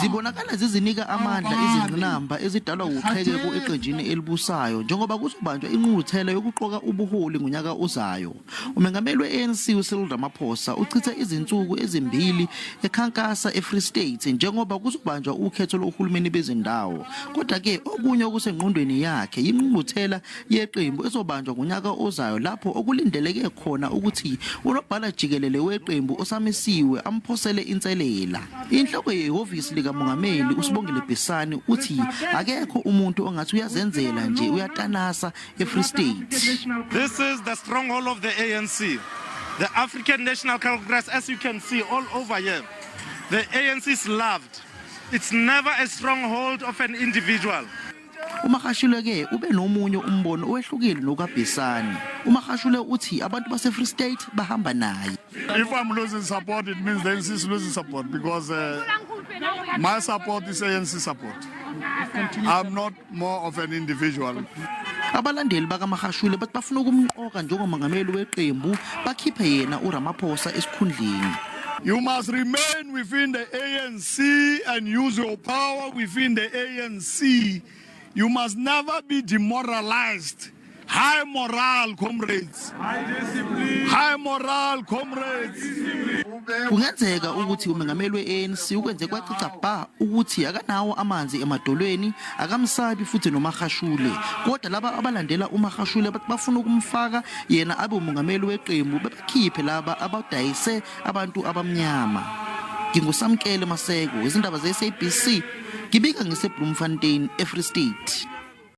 Zibonakala zizinika amandla izingqinamba ezidalwa wuqhekeko eqenjini elibusayo njengoba kuzobanjwa ingqungquthela yokuqoka ubuholi ngonyaka ozayo. Umengameli we-ANC uCyril Ramaphosa uchithe izinsuku ezimbili ekhankasa eFree State njengoba kuzobanjwa ukhetho lohulumeni bezindawo. Kodwa-ke okunye okusengqondweni yakhe yingqungquthela yeqembu ezobanjwa ngonyaka ozayo lapho okulindeleke khona ukuthi unobhala jikelele weqembu osamisiwe amphosele inselela. Inhloko yehhovisi likamongameli uSibongile Bhisani uthi akekho umuntu ongathi uyazenzela nje uyatanasa eFree State. This is the stronghold of the ANC. The African National Congress, as you can see all over here. The ANC is loved. It's never a stronghold of an individual. UMagashule ke ube nomunye umbono owehlukile nokaBhisani. UMagashule uthi abantu base-Free State bahamba naye. If I'm losing support, it means the ANC is losing support because my support is ANC support. I'm not more of an individual. Abalandeli bakaMagashule bathi bafuna ukumqoka njengomongameli weqembu bakhiphe yena uRamaphosa esikhundleni. You must remain within the ANC and use your power within the ANC. You must never be demoralized. High morale, comrades. High discipline. High morale, comrades. Kungenzeka ukuthi umengameli we-ANC ukwenze kwacaca bha ukuthi akanawo amanzi emadolweni akamsabi futhi noMagashule kodwa laba abalandela uMagashule bathi bafuna ukumfaka yena abe umongameli weqembu bebakhiphe laba abadayise abantu abamnyama. NginguSamkele Maseko, izindaba ze-SABC, ngibika ngiseBloemfontein, eFree State.